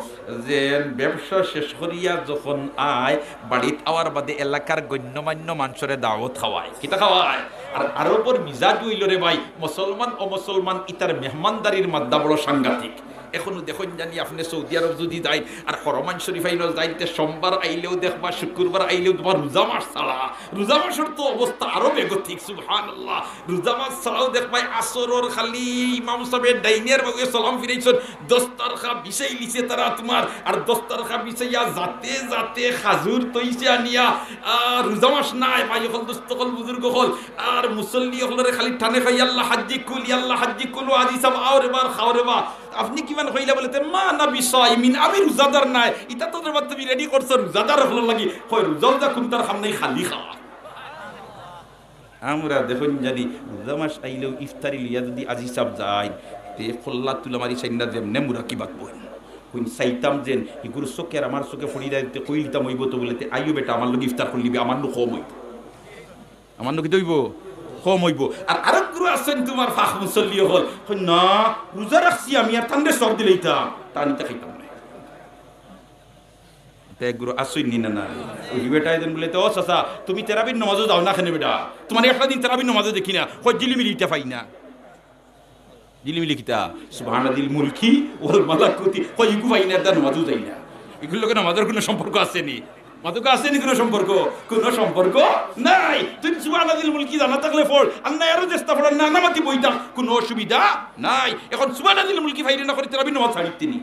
যে ব্যবসা শেষ করিয়া যখন আয়, বাড়িত আওয়ার বাদে এলাকার গণ্যমান্য মানষরে দাওয়াত খাওয়ায়। কিতা খাওয়ায়? আর আরবর মিজাজ অইলো রে ভাই, মুসলমান অমুসলমান ইতার মেহমানদারির মাদ্দা বড় সাংঘাতিক। এখনো দেখইন জানি আপনে সৌদি আরব যুদি যাইন আর হরমাইন শরীফ আইনো যাইন, তে সোমবার আইলেও দেখবা, শুক্রবার আইলেও দেখবা, রোজা মাস ছাড়া, রোজা মাসর তো অবস্থা আরো বেগতিক, সুবহানাল্লাহ। রোজা মাস ছাড়াও দেখবায় আসরর খালি ইমাম সাবে ডাইনের বাউয়ে সালাম ফিরাইছইন, দস্তরখা বিছাইলিছে তারা তুমার, আর দস্তরখা বিছাইয়া যাতে যাতে খাজুর তইছে আনিয়া, আ, রোজা মাস নায় ভাই অকল, দোস্ত অকল, বুজুর্গ অকল, আর মুসল্লি অকলরে খালি টানে কয়, "ইয়াল্লা হাজ্জি কুল, ইয়াল্লা হাজ্জি কুল, ও হাজি সাব, আও রে বা, খাও রে বা।" আপনে কিমান কইলা বুলে, "তে মা আনা বিসাইমিন, আমি রোজাদার নায়।" ইতা তো রে বা তুমি রেডি করছো রোজাদার অকলর লাগি। কয়, "রোজা রোজা কুনটার কাম নাই, খালি খাওয়া।" আমরা দেখইন জানি রোজা মাস আইলেও ইফতারি লইয়া যুদি হাজি সাব যাইন, তে কল্লা তুলা মারি চাইন না, যেমনে মুরাকিবাত বইন। কইন চাইতাম যেন ইগুর চোখে আর আমার চোখে ফড়ি যায়, তে কইলিতাম অইবো তো বুলে, "তে আইও বেটা, আমার লগে ইফতার করিলিবে, আমার নু কম অইবো।" আমার নু কিতা অইবো? কম অইবো। আর আরক গুরু আছইন তুমার পাক মুসল্লি অকল, কইন, "না, রোজা রাখছি আমি, আর তানরে সর দিলাইতাম, তা আমি তা খাইতাম না।" তে এক গুরু আছইন নি না নাই? ওই বেটায় যেন বুলে, "তে ও চাচা, তুমি তেরাবির নমাজো যাও না কেনে বেটা? তুমারে একটা দিন তেরাবির নমাজো দেখি না।" কয়, "ঝিলিমিলি ইটা পাই না।" ঝিলিমিলি কিতা? সুবহানাদিল মুলকি ওয়াল মালাকুতি। কয়, "ইগু পাই না, এরদায় নমাজো যাই না।" ইগুর লগে নমাজর কুনু সম্পর্ক আছে নি? মাতুকা আছে নি কুনু সম্পর্ক? কুনু সম্পর্ক নাই। তুই সুবহানাদিল মুলকি জানা থাকলে পড়, আর না আরো চেষ্টা পড়ার না, না মাতি বই থাক, কুনু অসুবিধা নাই। এখন সুবহানাদিল মুলকি পাইরে না করি তেরাবির নমাজ ছাড়িতে নি।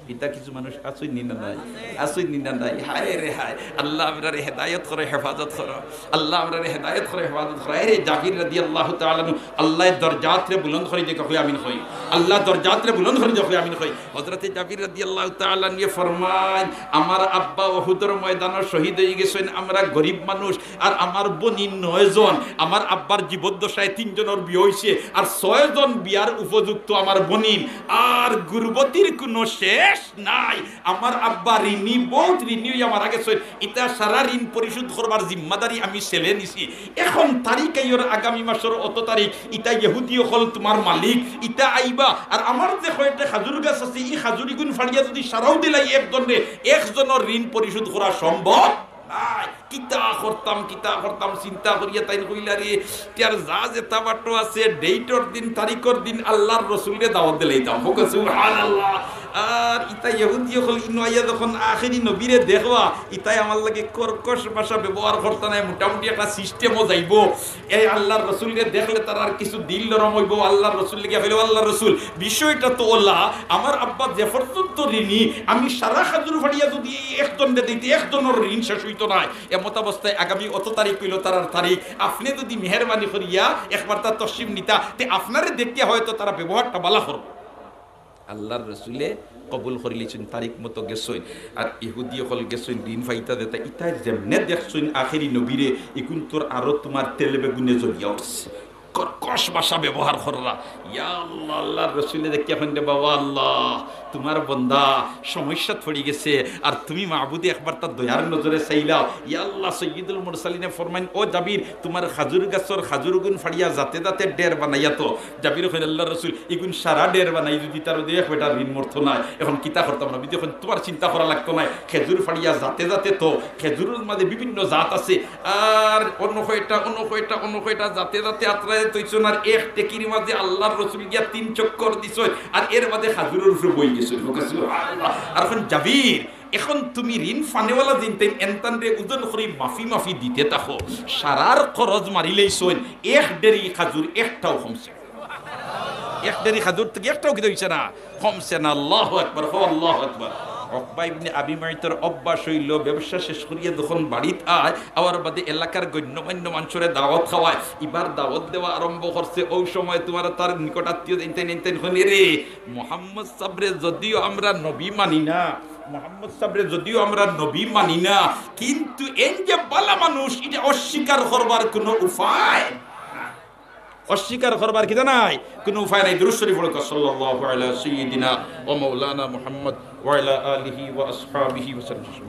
ইতা কিছু মানুষ আছইন নি না নাই? আছইন নি না নাই? হায় রে হায়। আল্লাহ আমরারে হেদায়েত করো, হেফাজত করো। আল্লাহ আমরারে হেদায়েত করো, হেফাজত করো। আরে জাবির রাদিয়াল্লাহু তাআলা আনহু, আল্লায় দরজাতরে বুলন্দ করি দেখ, কই আমিন কই। আল্লাহ দরজাতরে বুলন্দ করি দেখ, কই আমিন কই। হযরতে জাবির রাদিয়াল্লাহু তাআলা আনহু ফরমাইন, "আমার আব্বা উহুদর ময়দানো শহীদ অইগেছইন, আমরা গরিব মানুষ, আর আমার বনিন নয় জন, আমার আব্বার জীবদ্দশায় তিনজনর বিয়া অইছে, আর ছয় জন বিয়ার উপযুক্ত আমার বনিন, আর গুরবতির কুনু শেষ নাই। আমার আব্বা ঋণী, বউত ঋণী অইয়া মারা গেছইন। ইতা সারা ঋণ পরিশোধ করবার জিম্মাদারি আমি ছেলে নিছি। এখন তারিখ আইয়র আগামী মাসর অত তারিখ, ইতা ইহুদি অকল তুমার মালিক, ইতা আইবা। আর আমার যে কয়টা খাজুর গাছ আছে, ই খাজুরিগুন ফাড়িয়া যুদি সারাও দিলাই একজনরে, একজনর ঋণ পরিশোধ করা সম্ভব নাই।" কিতা করতাম, কিতা করতাম, চিন্তা করিয়া তাইন কইলা, "রে, তে আর যা যেতা বাটো আছে, ডেটর দিন, তারিখর দিন আল্লার রসুলরে দাওয়াত দিলাইতাম।" কউক্কা সুবহানাল্লাহ। আর ইতা ইহুদি অকল ইনো আইয়া যখন আখেরি নবীরে দেখবা, ইতায় আমার লগে কর্কশ ভাষা ব্যবহার করতা নায়, মোটামুটি একটা সিস্টেমো যাইবো। এই আল্লাহর রসুলরে দেখলে তারার কিছু দিল নরম অইবো। আল্লাহর রসুল গিয়া কইলো, "আল্লাহর রসুল, বিষয়টা তো অলা, আমার আব্বা যে পর্যন্ত ঋণী, আমি সারা খাজুর ফাড়িয়া যদি একজনরে দিতে, একজনর ঋণ শেষ অইতো নায়। এমতাবস্থায় আগামী অত তারিখ অইলো তারার তারিখ, আপনে যদি মেহেরবানি করিয়া একবার তার তশরিফ নিতা, তে আপনারে দেখিয়া হয়তো তারা ব্যবহারটা বালা করবো।" আল্লাহর রসুলে কবুল করিলিছইন, তারিখ মতো গেছইন। আর ইহুদি অকল গেছইন ঋণ ফাইতা দিতা, ইতায় যেমনে দেখছইন আখেরি নবীরে, ইগুন তোর আরো তোমার তেলে বেগুনে জ্বলিয়া উঠছে। কর্কশ ভাষা ব্যবহার কররা। ইয়া আল্লাহ, আল্লাহর রসুলে দেখিয়া কইন রে, "বাবা আল্লাহ, তোমার বন্দা সমস্যাত পড়ি গেছে, আর তুমি মাবুদে একবার তার দয়ার নজরে চাইলাও।" ইয়া আল্লাহ, সৈয়দুল মুরসালিনে ফরমাইন, "ও জাবির, তোমার খাজুর গাছর খাজুরগুন ফাড়িয়া জাতে জাতে ঢের বানাইয়া তো।" জাবির কইন, "আল্লাহর রসুল, ইগুন সারা ঢের বানাই যদি তার মধ্যে এক বেটার ঋণ মরতো নায়, এখন কিতা করতাম?" নবীজি কইন, "তোমার চিন্তা করা লাগতো নায়, খেজুর ফাড়িয়া জাতে জাতে তো, খেজুরর মাঝে বিভিন্ন জাত আছে, আর অন্য কয়টা, অন্য কয়টা, অন্য কয়টা জাতে জাতে আত্রায় তৈছন, আর এক টেকির মাঝে আল্লাহর রসুল গিয়া তিন চক্কর দিছইন, আর এর মাঝে খাজুরর উপরে বই গেছইন।" সুবহানাল্লাহ। আর এখন জাবির, এখন তুমি ঋণ ফানেওয়ালা জিনতেন এনতানরে ওজন করি মাফি মাফি দিতে থাকো, সারার খরচ মারিলেইছইন, এক ঢেরি খাজুর একটাও কমছে না। এক ঢেরি খাজুর থাকি একটাও কিতা অইছে না, কমছে না। আল্লাহু আকবার, কও আল্লাহু আকবার। উকবা ইবনে আবি মুইতর অভ্যাস অইলো, ব্যবসা শেষ করিয়া যখন বাড়িত আয়, আওয়ার বাদে এলাকার গণ্যমান্য মানষরে দাওয়াত খাওয়ায়। ইবার দাওয়াত দেওয়া আরম্ভ করছে, অউ সময় তোমার তার নিকট আত্মীয় ইনতাইন ইনতাইন কইন, "রে, মোহাম্মদ সাবরে যদিও আমরা নবী মানি না, মোহাম্মদ সাবরে যদিও আমরা নবী মানি না, কিন্তু এন যে বালা মানুষ, ইটা অস্বীকার করবার কোনো উপায় নাই।" অস্বীকার করবার কিতা নাই, কোনো উপায় নাই। দুরূদ শরীফ পড়ো, সাল্লাল্লাহু আলা সাইয়্যিদিনা ওয়া মাওলানা মুহাম্মদ ওয়া আলা আলিহি ওয়া আসহাবিহি ওয়া সাল্লাম।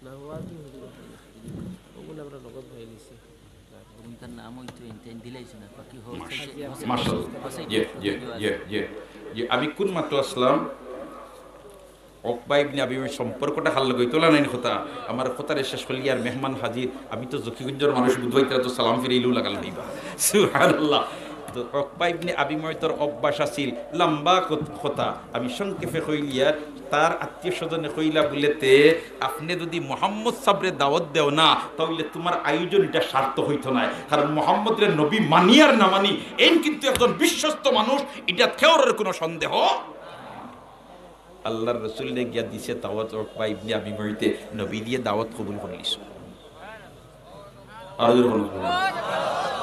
না, ওয়াজ হুজুর। ওগুলো আমরা নগদ ভাই নিছি। ওগুনকার নাম ওই তো এনটেন দিলাইছে না, বাকি হোসেন, মাশাআল্লাহ। হোসেন, মাশাআল্লাহ। হোসেন, জি, জি, হোসেন জি, জি, জি। আমি কোন মাত্র আসলাম? উকবা ইবনে আবি মুইত সম্পর্কটা হাল লগে তোলা নাই কথা। আমার কথারে শেষ করলি আর মেহমান হাজির। আমি তো জকিগঞ্জর মানুষ, বুধবাই তারা তো সালাম ফিরাইলেও লাগাল হইবা। সুবহানাল্লাহ। তো উকবা ইবনে আবি মুইতর অভ্যাস আছিল লম্বা কত-, কথা। আমি সংক্ষেপে কইলি আর তার আত্মীয় স্বজনে কইলা বুলেতে, "আপনে যদি মোহাম্মদ সাবরে দাওয়াত দেও না, তাইলে তোমার আয়োজন ইটা সার্থক অইতো নায়। কারণ মোহাম্মদরে নবী মানি আর না মানি, এইন কিন্তু একজন বিশ্বস্ত মানুষ, ইটা কেউরর কোনো সন্দেহ।" আল্লাহর রসুলরে গিয়া দিছে দাওয়াত উকবা ইবনে আবি মুইতে, নবীজিয়ে দাওয়াত কবুল করিলিছইন। আর জোরে বলুন।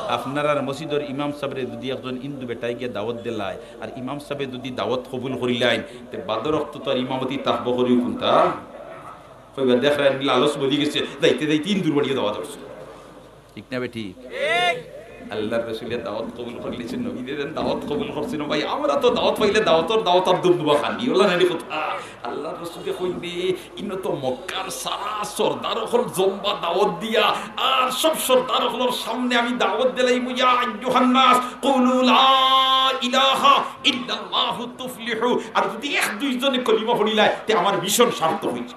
আপনারার মসজিদর ইমাম সাবরে যদি একজন হিন্দু বেটায় গিয়া দাওয়াত দিলায়, আর ইমাম সাবে যদি দাওয়াত কবুল করিলাইন, তে বাদর অক্ত তো আর ইমামতি থাকবো করিও কুনটা? কইবা, "দেখরায়, লালচ বলি গেছে, যাইতে যাইতে হিন্দুর বাড়িয়ে দাওয়াত করছে।" ঠিক না বে ঠিক? আল্লাহর রসুলে দাওয়াত কবুল করিলিছইন, নবীজিয়ে দাওয়াত কবুল করছইন। ভাই, আমরা তো দাওয়াত পাইলে দাওয়াতর দাওয়াত আর দুমদুমা খানি, ওলা নানি কথা। আল্লাহর রসুলে কইন বে, "ইনো তো মক্কার সারা সর্দার অকল জম্বা দাওয়াত দিয়া, আর সব সর্দার অকলর সামনে আমি দাওয়াত দিলাইমু, ইয়া আইয়ুহান নাস, কুলু লা ইলাহা ইল্লাল্লাহু তুফলিহু।" আর যদি এক দুইজনে কলিমা পড়িলায়, তে আমার মিশন সার্থক অইছে।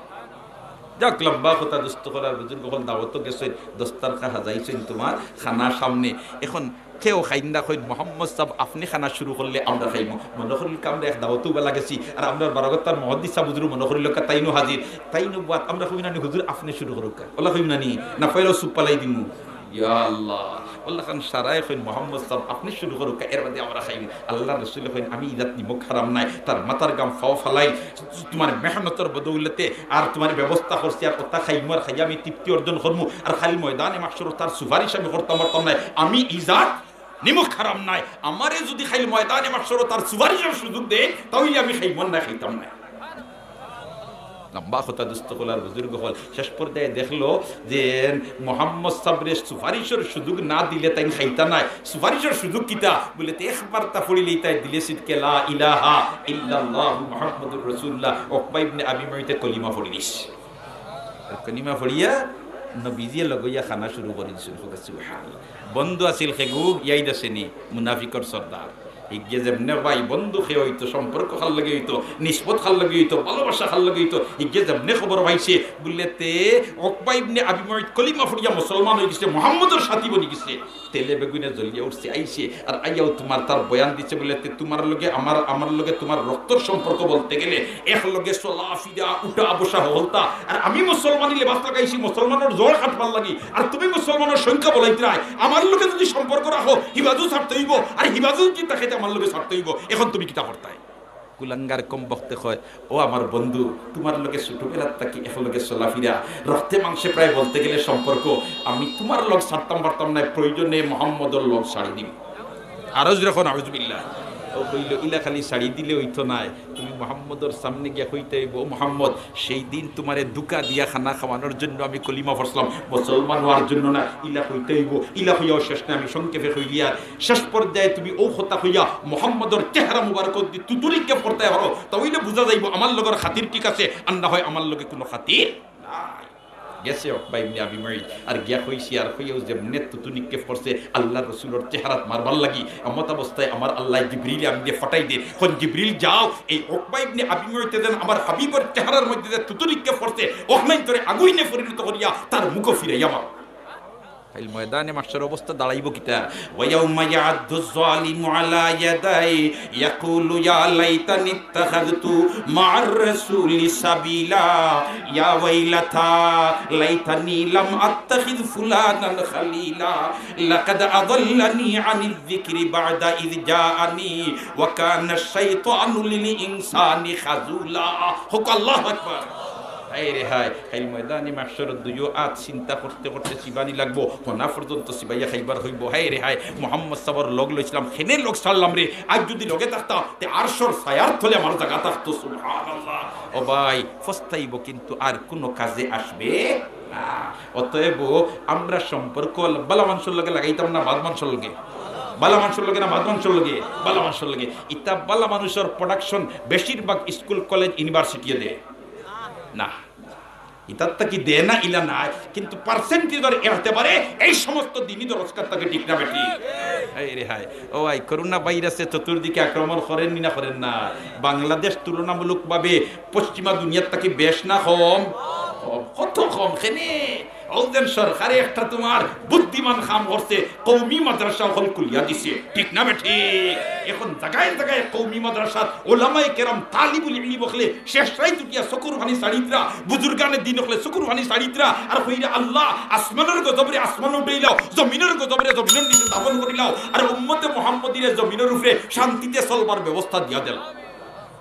যাক, লম্বা কথা, দোস্ত অকল আর বুজুর্গ অকল দাওয়াতো গেছইন, দস্তারখান হাজাইছইন তোমার খানার সামনে। এখন কেউ খাইন না, কইন, "মোহাম্মদ সাব, আপনে খানা শুরু করলে আমরা খাইমু।" মনো করিল আমরা এক দাওয়াতো বেলা গেছি, আর আমরার বারো গত্তার মুহাদ্দিস সাব হুজুর মনো করিল কা তাইনও হাজির, তাইনও বাত আমরা কইমু না নি, "হুজুর, আপনে শুরু করুক্কা।" ওলা কইমু না নি, না পাইলেও সুপ পালাই দিমু। ইয়া আল্লাহ। ওলা খান সারায় কইন, "মোহাম্মদ সাব, আপনে শুরু করুক্কা, এর বাদে আমরা খাইমু।" আল্লাহর রসুলে কইন, "আমি ইজাত নিমক হারাম নাই, তার মাথার ঘাম ফাও ফালাই, তোমার মেহনতর বদৌলতে আর তোমার ব্যবস্থা করছি, আর ওটা খাইমু, আর খাইয়া আমি তৃপ্তি অর্জন করমু, আর খালি ময়দানে মাহশরো তার সুপারিশ আমি করতাম পারতাম নায়। আমি ইজাত নিমক হারাম নাই, আমারে যদি খালি ময়দানে মাহশরো তার সুপারিশর সুযোগ দেয়, তাইলে আমি খাইমু, না খাইতাম নায়।" লম্বা কথা, দোস্ত অকল আর বুজুর্গ অকল। শেষ পর্যায়ে দেখলো যে মোহাম্মদ সাবরে সুপারিশর সুযোগ না দিলে তাইন খাইতা নায়। সুপারিশর সুযোগ কিতা? বুলে, "তে একবার তা পড়িলেই তাই দিলে সিদকে লা ইলাহা ইল্লাল্লাহু মুহাম্মাদুর রাসূলুল্লাহ।" উকবা ইবনে আবি মুইতে কলিমা পড়িলিছে। আর কলিমা পড়িয়া নবীজিয়ে লগইয়া খানা শুরু করিলিছইন। সুবহানাল্লাহ। বন্ধু আছিল খেগু, ইয়াদ আছে নি, মুনাফিকর সর্দার। ইগে যেমনে ভাই বন্ধু কে অইতো, সম্পর্ক কার লগে অইতো, নিসবত কার লগে অইতো, ভালোবাসা কার লগে অইতো, ইগে যেমনে খবর পাইছে, বুলে তে উকবা ইবনে আবি মুইত কলিমা পড়িয়া মুসলমান অইগেছে, মুহাম্মদর সাথী বনিগেছে। তেলে বেগুনে জ্বলিয়া উঠছে, আইছে, আর আইয়াউ তুমার তার বয়ান দিছে, বুলে তে তুমার লগে আমার, আমার লগে তুমার রক্তর সম্পর্ক বলতে গেলে এক লগে চলা ফিরা, উঠা বসা হকলতা, আর আমি মুসলমানি লেবাস লাগাইছি মুসলমানর জড় কাটবার লাগি, আর তুমি মুসলমানর সংখ্যা বলাইতরায়, আমার লগে যদি সম্পর্ক রাখো, হিবাজু ছাড়তে অইবো, আর হিবাজু যদি থাকে, তে আমার লগে ছাড়তে অইবো। এখন তুমি কিতা করতায়? কুলাঙ্গার কমবখতে কয়, "ও আমার বন্ধু, তুমার লগে ছোটবেলার থাকি এক লগে চলাফিরা, রক্তে মাংসে প্রায় বলতে গেলে সম্পর্ক, আমি তুমার লগ ছাড়তাম পারতাম নায়, প্রয়োজনে মুহাম্মদর লগ ছাড়ি দিমু।" আরো জোরে কও, "নাউজুবিল্লাহ।" অউ কইলো, "ইলা খালি ছাড়ি দিলে অইতো নায়, তুমি মুহাম্মদর সামনে গিয়া কইতে অইবো, 'ও মুহাম্মদ, সেই দিন তুমারে ধুকা দিয়া খানা খাওয়ানোর জন্য আমি কলিমা পড়ছিলাম, মুসলমান অওয়ার জন্য না।' ইলা কইতে অইবো।" ইলা কইয়াও শেষ নায়, আমি সংক্ষেপে কইলিয়ার, শেষ পর্যায়ে তুমি অউ কথা কইয়া মুহাম্মদর চেহারা মুবারকর দি থুতুর নিক্ষেপ করতায় পারো, তা অইলে বুঝা যাইবো আমার লগর খাতির ঠিক আছে, আর না হয় আমার লগে কুনু খাতির নাই। গেছে উকবা ইবনে আবি মুইত, আর গিয়া কইছে, আর কইয়াউ যেমনে থুতু নিক্ষেপ করছে আল্লার রসুলর চেহারাত মারবার লাগি, এমতাবস্থায় আমার আল্লায় জিবরিল আমিনরে পাঠাই দেইন, কইন, "জিবরিল যাও, এই উকবা ইবনে আবি মুইতে যেন আমার হাবিবর চেহারার মধ্যে যে থুতু নিক্ষেপ করছে, অখানাইন্তরে আগুইনে পরিণত করিয়া তার মুখো ফিরাইয়া মারো।" কাইল ময়দানে মাহশরর অবস্থা দাঁড়াইবো কিতা? ويوم يعض الظالم على يديه يقول يا ليتني اتخذت مع الرسول سبيلا، يا ويلتى ليتني لم أتخذ فلانا خليلا، لقد أضلني عن الذكر بعد إذ جاءني، وكان الشيطان للإنسان خذولا। কউক্কা আল্লাহু আকবার। হায় রে হায়, কাইল ময়দানে মাহশরর দুইও আত চিন্তা করতে করতে চিবানি লাগবো, হনা পর্যন্ত চিবাইয়া খাইবার অইবো। হায় রে হায়, মুহাম্মদ সাবর লগ লইছলাম, কেনে লগ ছাড়লাম রে, আইজ যুদি লগে থাকতা, তে আরশর ছায়ার তলে আমার জাগা থাকতো। সুবহানাল্লাহ। ও ভাই, পস্তাইবো কিন্তু আর কুনু কাজে আসবে না। অতএব আমরা সম্পর্ক ভালা মানষর লগে লাগাইতাম না বাদ মানষর লগে? ভালা মানষর লগে না বাদ মানষর লগে? ভালা মানষর লগে। ইতা ভালা মানুষর production বেশিরভাগ স্কুল, কলেজ, ইউনিভার্সিটিয়ে দেয় না। ইতার থাকি দেয় না ইলা নায়, কিন্তু percentage-র এতেবারে এই সমস্ত দিনি দরসগার থাকি, ঠিক না বেঠিক? হায় রে হায়, ও ভাই, করোনা ভাইরাসে চতুর্দিকে আক্রমণ করের নি না করের না? বাংলাদেশ তুলনামূলকভাবে পশ্চিমা দুনিয়ার থাকি বেশ না কম? কম। কত কম, কেনে? অউ যেন সরকারে একটা তুমার বুদ্ধিমান কাম করছে, কওমি মাদ্রাসা অকল খুলিয়া দিছে, ঠিক না বেঠিক? এখন জাগায় জাগায় কওমি মাদ্রাসাত ওলামায়ে কেরাম, তালিবুল ইলম অকলে শেষ রাইত উঠিয়া চকুর পানি ছাড়িতরা, বুজুর্গানে দিন অকলে চকুর পানি ছাড়িতরা, আর কইরা, "আল্লাহ, আসমানর গজবরে আসমানো উঠাইলাও, জমিনর গজবরে জমিনর নিচে দাফন করিলাও, আর উম্মতে মুহাম্মদীরে জমিনর উপরে শান্তিতে চলবার ব্যবস্থা দিয়া দেও।"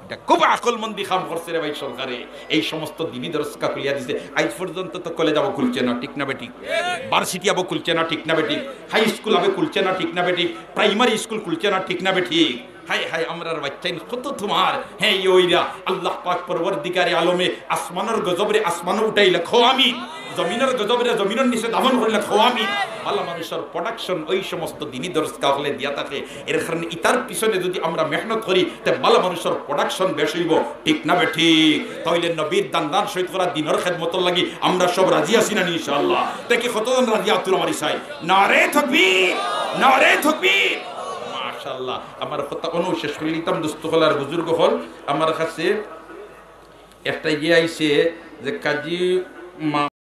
ইটা খুব আকলমন্দি কাম করছে রে ভাই সরকারে। এই সমস্ত দিনি দরসগা খুলিয়া দিছে। আইজ পর্যন্ত তো কলেজ আবো খুলছে না, ঠিক না বেঠিক? ভার্সিটি আবো খুলছে না, ঠিক না বেঠিক? হাই স্কুল আবো খুলছে না, ঠিক না বেঠিক? প্রাইমারি স্কুল খুলছে না, ঠিক না বেঠিক? হায় হায়, আমরার বাইচ্চাইন কত তুমার, হে, ইয়ে অইরা, আল্লাহ পাক পরওয়ারদিগারে আলমে আসমানর গজবরে আসমানো উঠাইলা, কও আমিন। জমিনর গজবরে জমিনর নিচে দাফন করিলা, কও আমিন। ভালা মানুষর production ওই সমস্ত দিনি দরসগা অকলে দিয়া থাকে। এর কারণে ইতার পিছনে যুদি আমরা মেহনত করি, তে ভালা মানুষর production বেশ অইবো, ঠিক না বেঠিক? তাইলে নবীর দান দান শহীদ করা দিনর খেদমতর লাগি আমরা সব রাজি আছি না নি ইনশাআল্লাহ? দেখি কতজন রাজি আতুর আমার ইসাই। নারে তকবীর, নারে তকবীর। মাশাআল্লাহ। আমার কথা অনো শেষ করি দিতাম, দোস্ত অকল আর বুজুর্গ অকল, আমার কাছে একটা ইয়ে আইছে যে কাজী মা-